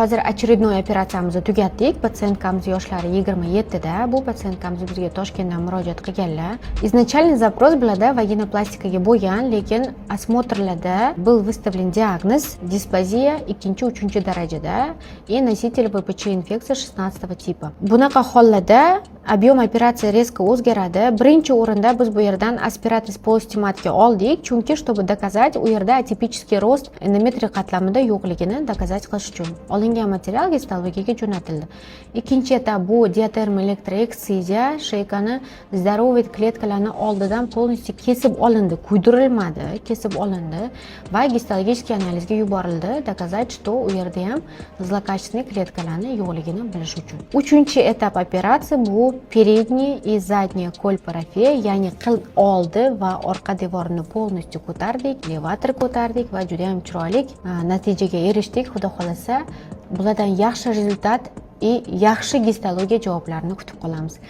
Hozir очередной operatsiyamizni tugatdik. Пациентка miz yoshlari 27da. Bu пациентка miz bizga Toshkentdan murojaat qilganlar. Изначальный запрос bularda vaginoplastikaga bo'lgan, lekin осмотр larda был выставлен диагноз дисплазия ikkinchi, uchinchi darajada и носитель ВПЧ инфекция 16 типа. Bunaqa hollarda объем operatsiya резко o'zgaradi. Birinchi o'rinda biz bu yerdan аспират из полости матки oldik, chunki чтобы доказать, u yerda атипический рост endometriy qatlamida yo'qligini доказать qilish uchun olingan material gistologiyaga jo'natildi. Ikkinchi этап bu диатермо-электроэксцизия. Шейка ni здоровый kletkalarni oldidan полностью kesib olindi, kuydirilmadi, kesib olindi va гистологический analizga yuborildi, доказать, что u yerda ham злокачественный kletkalarni yo'qligini bilish uchun. Uchinchi этап operatsiya bu передний и задняя кольпорафия, ya'ni qil oldi va orqa devorini полностью ko'tardik, levator ko'tardik va juda ham chiroyli natijaga erishdik. Xudo xohlasa, bulardan yaxshi результат и yaxshi gistologiya javoblarini kutib qolamiz.